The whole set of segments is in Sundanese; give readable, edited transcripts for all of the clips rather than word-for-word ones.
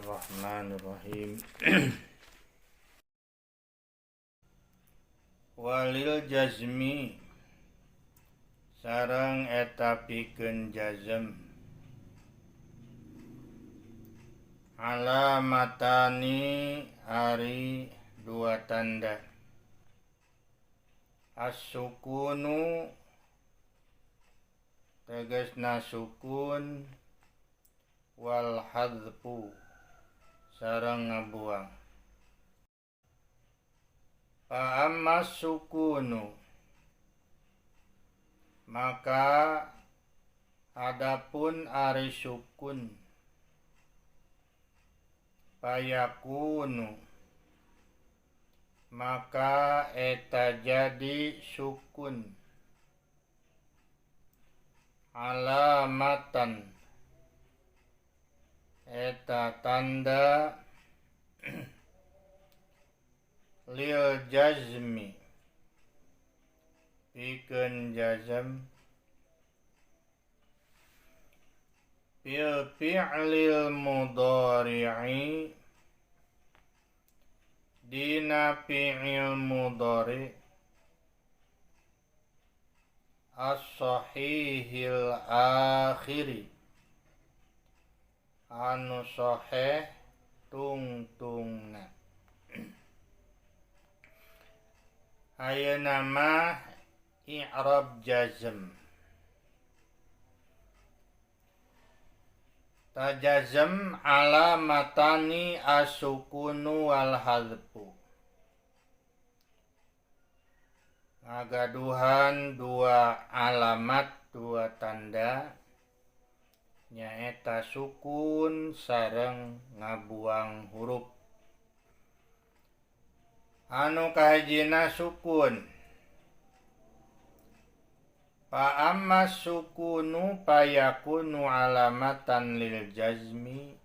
Bismillahirrahmanirrahim. Walil jazmi sareng eta pikeun jazm alamatani ari dua tanda. As-sukunu tegasna sukun wal hadzfu sareng ngabuang. Fa amma sukunu maka adapun ari sukun fayakunu maka eta jadi sukun alamatan eta tanda lil jazmi pikeun jazm fil fi'lil mudhari'i dina fi'il mudhari as-sahihil akhiri anu sahih tungtungna. Ayeuna mah i'rab jazm. Tajazm alamatani as-sukunu wal hadzfu. Ngagaduhan dua alamat, dua tanda, nyaeta sukun sareng ngabuang huruf. Anu kahijina sukun. Fa amma sukunu fayakunu alamatan lil jazmi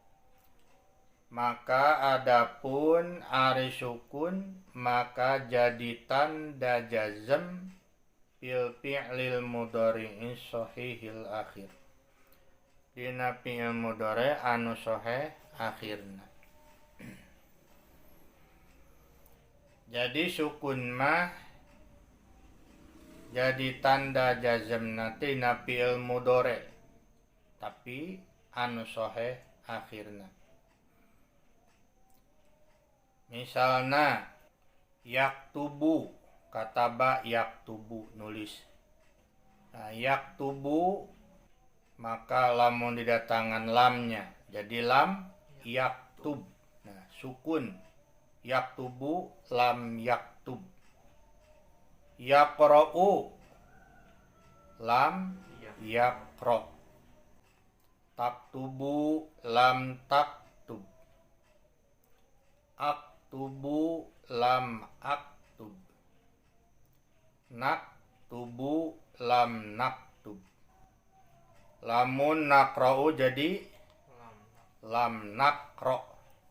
maka adapun ari sukun maka jadi tanda jazm fil fi'lil mudhari'i sahihil akhir dina fi'il mudhari anu sahih akhirna. Jadi sukun mah jadi tanda jazm nanti na fi'il mudhari tapi anu sahih akhirna. Misalna yaktubu, kataba yaktubu nulis. Nah, yaktubu maka lamun didatangan lamnya jadi lam yaktub. Nah, sukun yaktubu lam yaktub. Yaqra'u lam yaqra. Taktubu lam taktub. Aktubu lam aktub. Naktubu lam naktub. Lamun naqra'u jadi lam naqra.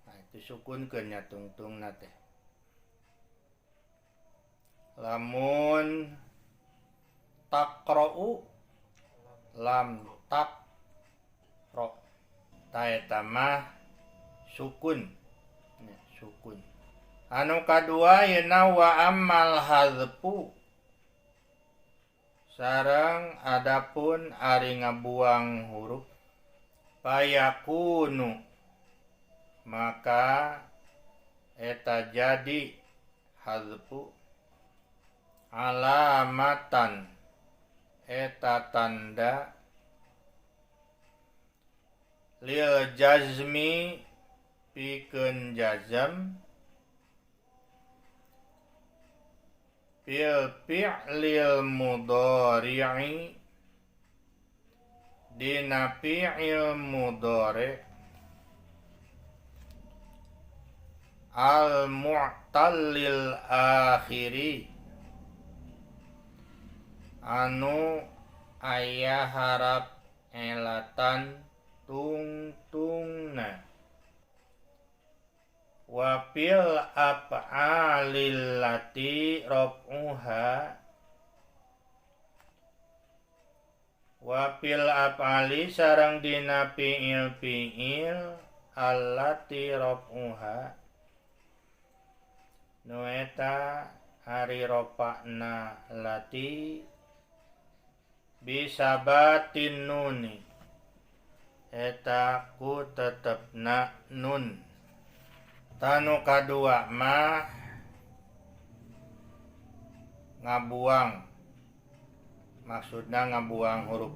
Nah, itu sukunkeun nya tungtungna teh. Lamun taqra'u lam taqra. Ta eta mah sukun. Ya, sukun. Anu kadua yeuna wa ammal hadzfu sareng adapun ari ngabuang huruf fayakunu maka eta jadi hadzfu alamatan eta tanda lil jazmi pikeun jazm fil fi'lil mudhari'i dina fi'il mudhari al mu'tallil akhiri anu aya harap elatan tungtungna wa fil af'alil lati raf'uha wa fil af'ali sareng dina fi'il-fi'il Allati raf'uha nu eta ari rafa'na lati bisabatin nuni eta ku tetepna nun. Tanu kadua mah ngabuang, maksudna ngabuang huruf.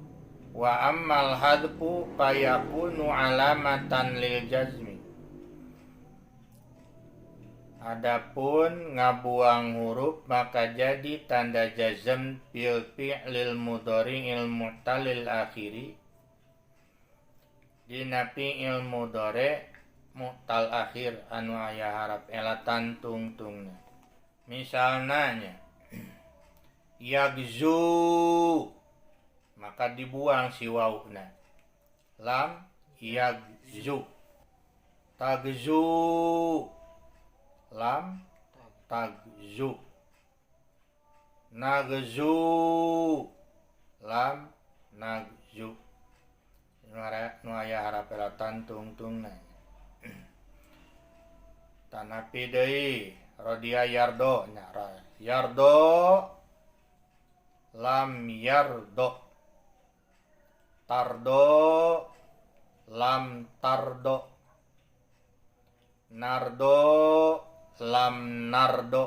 Wa ammal hadfu fayakunu alamatan lil jazmi. Adapun ngabuang huruf maka jadi tanda jazm bil fi'lil mudhari'il mu'talil akhiri dina fi'il mudhari mu'tal akhir anu aya harap elatan tungtungna. Misalna nya yagzu, maka dibuang si wauna, lam yagzu. Tagzu, lam tagzu. Nagzu, lam nagzu. Nu aya harap elatan tungtungna. Tanapi deui rodia yardo nya, yardo, lam yardo. Tardo, lam tardo. Nardo, lam nardo.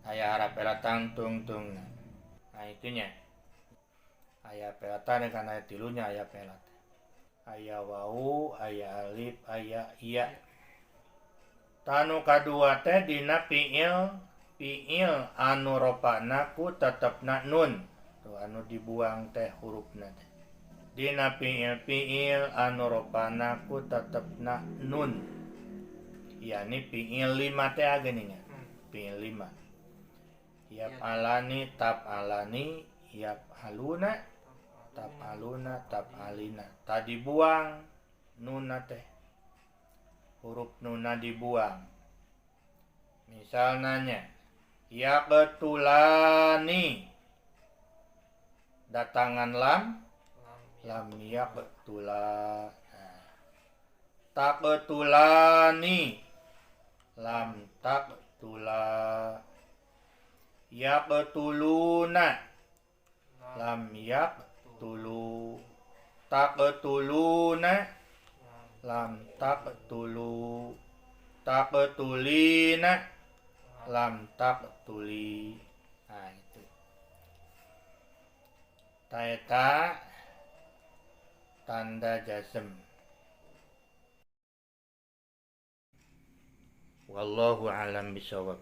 Aya harap elatan tungtungna. Nah, itunya aya pelatan kan aya tilunya, aya pelat, aya wau, aya alif, aya iya. Tanu kadua teh dina fi'il fi'il anu rofa'na ku tetepna nun. Tuh anu dibuang teh hurufna teh dina fi'il fi'il anu rofa'na ku tetepna nun, yakni fi'il lima teh geuningan. Fi'il lima, yap alani, tap alani, yap aluna, tap aluna, tap alina. Tadi buang nuna teh, huruf nuna dibuang. Misalnya nya yaqtulani, datangan lam, lam yaqtula. Nah. Taqtulani, lam taqtula. Yaqtuluna, lam yaqtulu. Taqtuluna, lam taqtulu. Taqtulina, lam taqtuli. Nah, itu taeta tanda jazm. Wallahu alam bisawab.